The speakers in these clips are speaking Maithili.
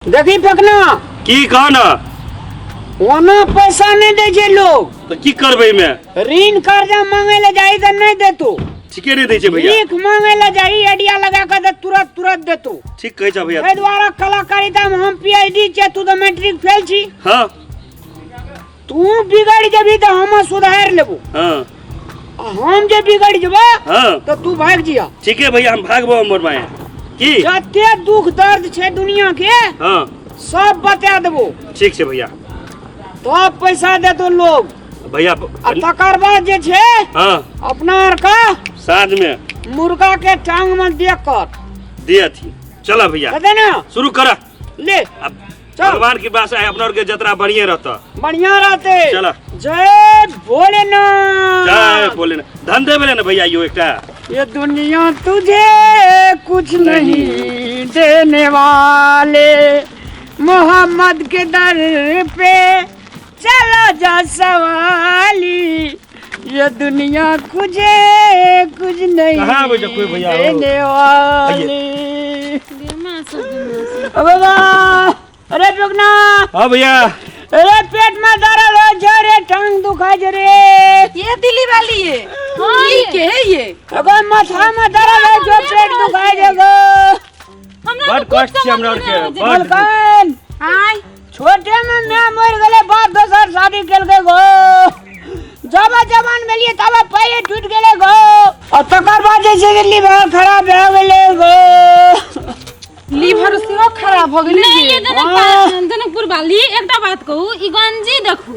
देखी फेकना। की कह न। ओना पैसा नहीं दै छै लोग। तऽ की करबै एहिमे? ऋण कर्जा मांगे ले जाई तऽ नहीं देतो। ठीके नहीं दै छै भैया। भीख मांगे ले जाई एडिया लगा के दे तुरंत तुरंत देतो। ठीक कहै छ भैया। एहि दुआरे कलाकारिता में हम पीएचडी छियै, तू तऽ मैट्रिक फेल छी। हाँ। तू बिगड़ जेबी तऽ हम सुधार लेबो। हाँ। आ हम जे बिगड़ जेबो हाँ। तऽ तू भागि जिया। ठीक है भैया, हम भागबो हमर माय। की? जते दुख दर्द छै दुनिया के हाँ। सब बता देबो। ठीक छै भैया। तब पैसा देतो लोग। भैया, आ तकर बाद जे छै हाँ। अपना आर का साँझ में मुर्गा के टांग में दे कर दे अथी। चला भैया। दे ना। शुरू कर। ले। अब चल। भगवान की कृपा से अपना और के जतरा बढ़िया रहता। बढ़िया रहते। चला। जय भोलेनाथ। जय भोलेनाथ। धन देवे ले ना भैया यो एकटा। ये दुनिया तुझे कुछ नहीं देने वाले, मोहम्मद के दर पे चला जा सवाली, ये दुनिया तुझे कुछ नहीं कहाँ बैठे कोई भैया हो? देने वाली। अबे वाह! अरे रुकना। हाँ भैया। अरे पेट में दर्द हो जा रे, टांग दुखा जा रे। ये दिल्ली वाली है। हाँ, ये के है ये? अगर माथा में दर्द हो जो पेट दुखा जाएगा। हमरा बड़ तो कुछ कष्ट छै हमरा समझ आरके, नहि आबै छै। बड़। मलकान। आय। छोटे में मैं मर गेले, बाप दोसर शादी केलकै गो। जब जवान भेलिए तब पैर टूट गेले गो। और तकर बाद जे छै लीवर खराब भए गेले गो। लीवर सेहो खराब भऽ गेलै। नहि, ये जनकपुर वाली एकटा बात कहू, ई गंजी देखू आ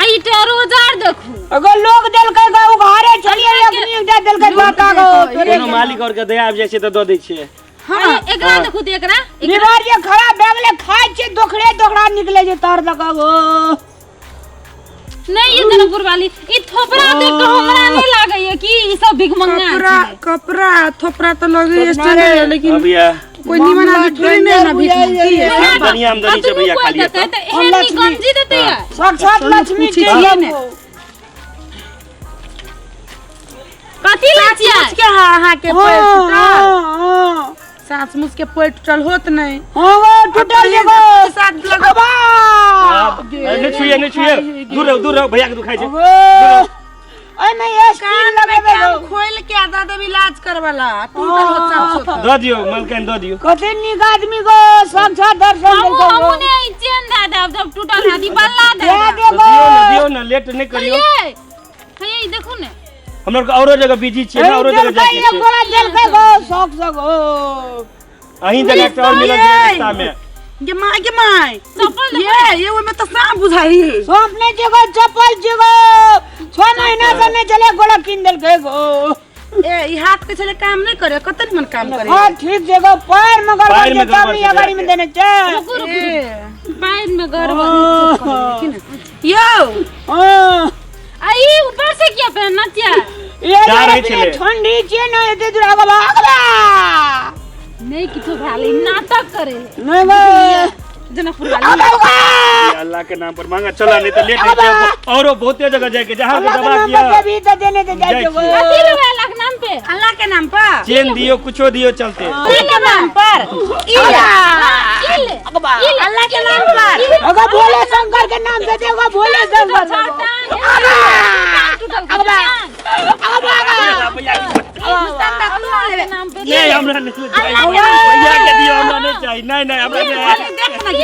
ई ट्राउजर देखू। अगर लोग देलकै गो उघारे छलिए, अखनी एकटा देलकै बाका गो। कोनो मालिक और के दया आबि जाइ छै तऽ दऽ दै छियै। हाँ, एकरा देखू तऽ एकरा, एकरा। लीवर जे खराब भए गेलै, खाइ छै दोखरे दोखरा निकले छै तर दऽ कऽ गो। नहीं, ये जनकपुर वाली ई थोपरा देख के हमरा नहीं लागैया कि ई सब भिखमंगा कपड़ा छै। कपड़ा थोपरा तऽ लगैया थोपरा स्टैंडर्ड है, लेकिन हाँ भैया। कोई निमन आदमी थोड़ी नहीं ना भीख मांगती है। आमदनी आमदनी छै भैया खाली देतै एतऽ। तऽ एहन नीक गंजी देतै यार। साक्षात लक्ष्मी पूछी छै छियै ने। कथी लै छियै? साँच के हाँ, अहाँ के पैर टूटल। हाँ, साँच मुस के पैर टूटल होत नहीं। हाँ, वो टूटल जे गो। साथ लगा। अबा! नहीं छुइए, नहीं छुइए। दूर रहो, दूर रहो, भैया के दुखाइ छै। अबो! ओहिमे स्टील कान में लगेबै कान गो। खोल के आधा देब इलाज करवला टूटल होत साँच होत। दऽ दियौ मलकाइन, दऽ दियौ। कते नीक आदमी गो, साक्षात दर्शन हमहूँ देलकै गो। हमहूँ ने ई चेन दए देब जब टूटल हैत, ई बल्ला दए दए देब। दे तऽ गो। दियौ ने, दियौ ने, लेट नहि करियौ। ये, हे, ई देखू ने। हमरा आरके औरो जगह बिजी छियै ने, औरो जगह देलकै जाइके एक छै। गोरा देलकै गो, शौक से गो। अहीं जगह एकटा और मिलल छलै रास्ता में। गे माय, गे माय। चप्पल ये, ये ओहिमे तऽ साँप बुझाइ। सांप नहि छै गो, चप्पल छै गो। 6 महीना से नहि चले, गोला कीन देलकै गो। ए, ई हाथ के छले काम नहि करे, कते निमन काम करे। हाँ, ठीक छै गो, पैर में गड़बड़ पैर में छै, तब गड़बड़ ई छै, अगाड़ी में देने छै। रुकू, रुकू, ए। रुकू। पैर में गड़बड़ छै। यौ। हाँ। आ ई ऊपर से किया पहनना छियै? ये जा रहै अपने छलै। ठंडी छै ने, एते दूर आगवा, आगवा। नहि किछो भेल, ई नाटक करे है। नहि गो। जनकपुर वाली। आगवा, आगवा। अल्लाह के नाम पर मांगा चला, नहीं तो लेट हो जाए। औरो बहुते जगह जाए के, जहाँ के अल्लाह के दवा नाम किया। पर देबी तऽ देने तऽ जाइ जाइ छै गो। छियै। कथी लेबै अल्लाह के नाम पे? अल्लाह के नाम पर? चेन दियो, कुछो दियो चलते। अल्लाह के नाम पर? ई ले। ई ले। ई ले। अल्लाह के नाम पर? अगर भोले शंकर के नाम से देगो, भोले शंकर। नहीं, हमरा नहीं चाहिए। भैया के दियो, हमरा नहीं चाहिए। नहीं, नहीं, हमरा नहीं। देख ना गे। ई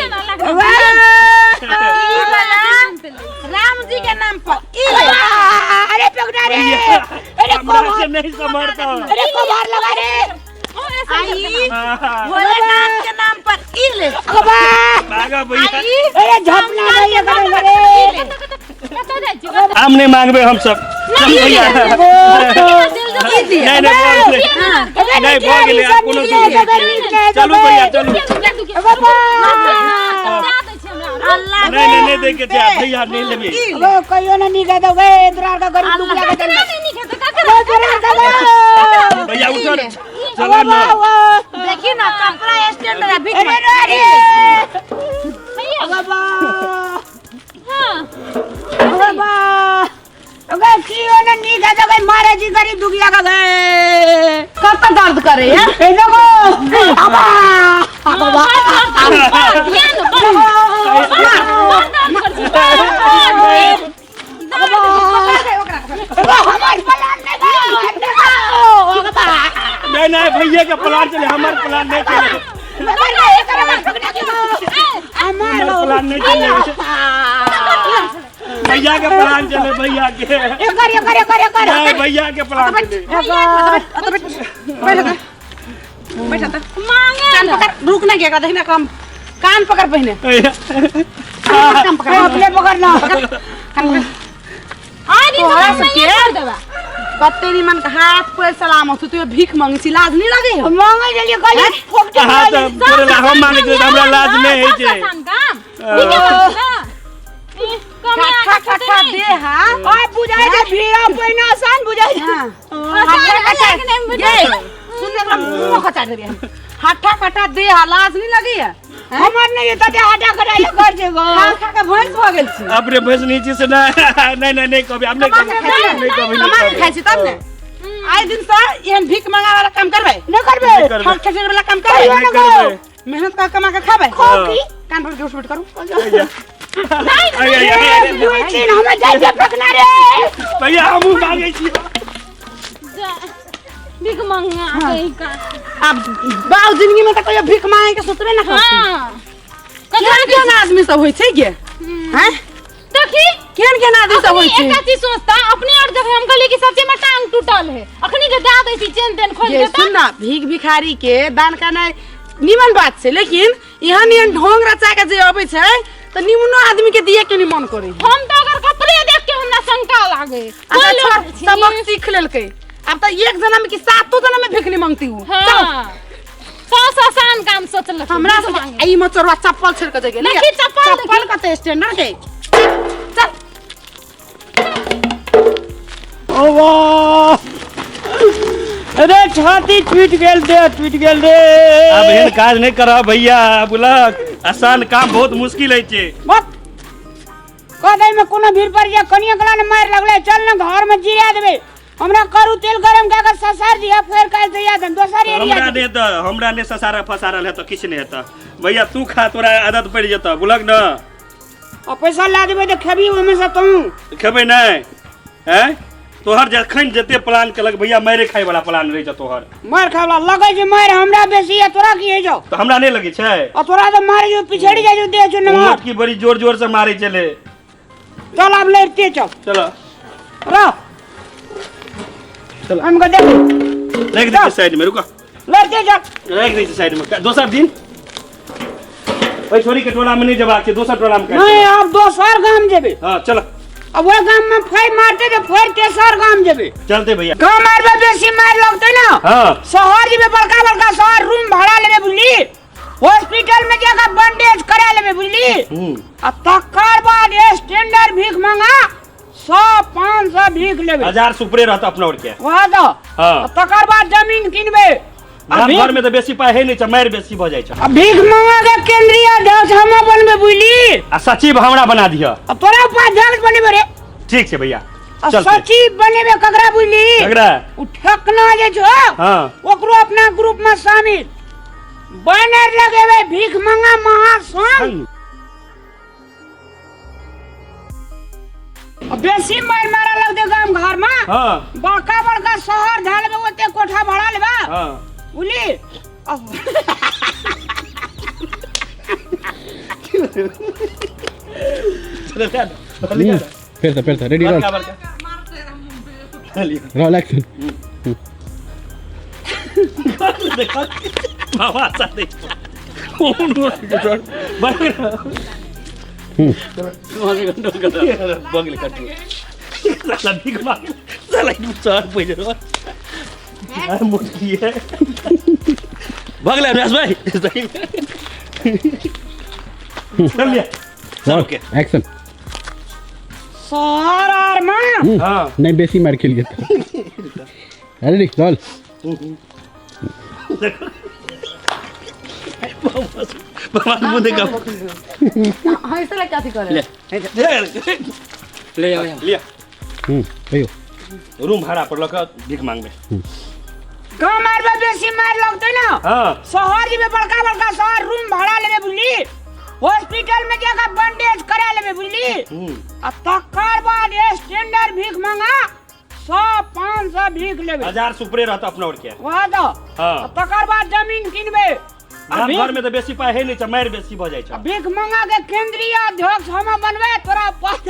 वाला राम जी के नाम पर ई ले। अरे पकड़ा रे, भैया, अरे हमरा से नहीं संभरता। अरे कोभार लगा रे। आई भोलेनाथ के नाम पर ई ले। भागा भैया। अरे झपना नहीं करे रे। हम नहीं मांगबे हम सब। चल भैया। नहीं, नहीं, भऽ गेलै। नहीं, भऽ गेलै, आब कोनो दुख नहि। चलू भैया, चलू। अल्लाह नहीं, नहीं, नहीं दै के छै भैया, नहीं लेबै। ओ कहियो ना निके दो गे, इंद्रार का गरीब दुखिया के दल। भैया उठो ने, चलो ना। देखी ना कपड़ा स्टैंड है भीख अरे में। रे बाबा, बाबा, अगर कियो ना निके दो गे, मारे जी गरीब दुखिया का गे। कत दर्द करे है? ए देखो, अबा अबा। बड़ ध्यान बड़ बड़ बड़ दर्द करै छै, बड़ बड़ दर्द। हमर प्लान नहि गो। नहीं नहीं, भैया के प्लान चले, हमार प्लान नहीं चले। हमर हमार प्लान नहीं चले, भैया के प्लान चले, भैया के। एकर एकर एकर एकर। नहीं, भैया के प्लान चले। बैठ बैठ त मांगे कान पकड़, रुक ना गया, देखना काम, कान पकड़ पहिने, कान पकड़। अपने पकड़ना। कान पकड़। आइ दिन तोहरा से सबके कर देबा। कते निमन हाथ पैर सलामत, तू भीख मांगे छी, लाज नहीं लगे हो? मांगे जलिए कहलिए फोकटे। हाँ तऽ तोरे ला हम मांगे छियै तऽ हमरा लाज नहि होइ छै। आसान काम ठीके बात ना। ई, कमिया खा के खा खा खेतै दे नहि। हा। आ बुझाइ छै भीड़ा पहिना सन बुझाइ छै। हाँ। आसान हट्ठा है कि नहीं कटा बुझाइ? ये सुन, एकरा मुंह खचा देबे हम। हट्ठा कटा दे हा, लाज नहीं लगे है? हमर नहि तते हटा कटा कर छै गो। खा खा के भैंस भऽ गेल छी। अपने भैंस नीचे से नहीं नहीं नहीं, नहीं कभी, हम नहीं कमा के कभी, खाइ छी। नहीं कभी, कमा के नहीं खाइ छी तब ने। आइ दिन से एहन भीख मांगे वाला काम करबै? नहि करबै। नहीं करबै। ठक ठक वाला काम करबै? नहीं करबै। मेहनत कर कमा के खाबै। खाउ की? कान पर के उठ करू। अरे, अरे, अरे, एक, दू, तीन, हमे जाइ छियै फेकना रे। भैया, हमहूँ मांगे छी। जा, भीख मंगा कहीं का। आब बाउ जिंदगी में तऽ कहियो भीख मांगे के सोचबे ना करती। हाँ। केहन केहन आदमी सब होइ छै गे हैं? देखी। केहन केहन आदमी सब होइ अखनी छै। एकटा चीज सोचता अपने और देखे, हम कहलिए कि सच्चे में टांग टूटल है, अखनी जे दे दै छी चेन तेन खोल ये के सुन ना, भीख भिखारी के दान करनाइ निमन बात छै, लेकिन एहन एहन ढोंग रचा के जे अबै छै तऽ निमनो आदमी के दिए के नहीं मन करे। हम तो अगर कपड़े देख के हमरा शंका लागे। अच्छा कोई छोड़, लोग छी। सबक सीख लेलकै। अब तऽ एक जना में कि सातो जना में भीख नहीं मांगती हूँ। हाँ, सबसे आसान काम सोचलक हमरा भीख सब मांगे। ई मचोरवा चप्पल छोड़ के जगे। देखी चप्पल। चप्पल कते स्टैंडर्ड के, चल। ओ वाह, अरे छाती टूटि गेल, देह टूटि गेल रे। आब एहन काज नहि करब भैया, बुलक आसान काम बहुत मुश्किल होइ छै। बस कह दै में कोनो भीड़ पड़ जाए, कनिया कला ने मारि लगलै, चल ने घर में जिया देबै, हमरा करू तेल गरम कए के ससार दिया, फेर काल्हि दैया देम दोसर एरिया। हमरा नहि तऽ हमरा नहि ससारा फसारल है तऽ किछु नहि हेतऽ भैया, तू खा, तोरा आदत पड़ि जेतऽ, बुलक ने। आ पैसा ला देबै तऽ खेबही ओहिमे से तू? खेबै नहि हैं तोहर, जखन जते प्लान केलक भैया, मारे खाय वाला प्लान रहै छै तोहर। मारि खाय वाला लगै छै, मारि हमरा बेसी आ तोरा की होइ छौ? तऽ हमरा नहि लगै छै। आ तोरा तऽ मारै छौ, पिछड़ि जाइ छौ देह छौ नमहर। मोटकी बड़ी जोर जोर से मारे चले। चल आब लड़ते चल। चलो। रह। चलो। हमके देख। राखि दै छियै साइड में, रुको। लड़ते चल। राखि दै छियै साइड में, दोसर दिन ओहि छोरी के टोला में नहि जेबाक छै, दोसर टोला में काटि नहीं देबै। आब दोसर गाम जेबै। हाँ चलो। अब ओहि गाम में फेर मारते तऽ फेर तेसर गाम जेबै। चलते भैया। गाम आरमे बेसी मारि लगतै ने। हाँ। शहर जेबै, बड़का बड़का शहर, रूम भाड़ा लेबै बुझली, हॉस्पिटल में जाकर बैंडेज करा लेबै बुझली। आ तकर बाद स्टैंडर्ड भीख मंगा 100 500 भीख लेबै। 1000 सुपरे रहत अपना और के। वएह तऽ। हाँ। आ तकर बाद जमीन किनबै आ गाम भीख घर में तऽ बेसी पाइ है नहि छै, मारि बेसी भऽ जाइ छै। आ भीख मंगा के केंद्रीय अध्यक्ष हम बनबै बुझली। आ सचिव हमरा बना दिह। आ तोरा उपाध्यक्ष बनेबै रे। ठीक छै भैया। आ चलते। सचिव बनेबै ककरा बुझली? ककरा? उ ठकना जे छौ। हाँ। ओकरो अपना ग्रुप में शामिल, बैनर लगेबै भीख मंगा महासंघ। आ बेसी मारि मारा लगतै गाम घर में। हाँ। बड़का बड़का शहर धऽ लेबै, ओते कोठा भाड़ा लेबै। हाँ। बुझली। चलो, ले आनो, ले आनो। फेर से रेडी रोल। बड़का बड़का लियो। Roll action. देखो बाबा साथे बगल काटू, साला भीख मांगे, साला ई चार पैसे रो मुटकी है। भगले अविनाश भाई, सही में चल लिया। Roll okay. एक्शन। शहर आर में। हाँ। नहीं, बेसी मार खेल गया। Ready roll. बाबा मुंह देखा। हाँ, ऐसे लग अथी करे। ले ले जाओ। लिया। कहियो। रूम भाड़ा पर लऽ कऽ भीख मांगबै। कम आर बेसी मार लगतै ना। हाँ। शहर जेबे, बड़का बड़का शहर, रूम भाड़ा लेबे बुझली, हॉस्पिटल में जाकर बैंडेज करा लेबे बुझली, आ तकर बाद स्टैंडर्ड भीख मंगा 100-500 भीख लेबे। 1000 सुपरे रहता अपना और के। वहाँ तो। हाँ। आ तकर बाद जमीन किनबे। आ गाम भीख घर में तो बेसी पाई है नहीं छै, मारि बेसी भऽ जाइ छै। भीख मंगा के केंद्रीय अध्यक्ष हम बनबे, तोरा पद।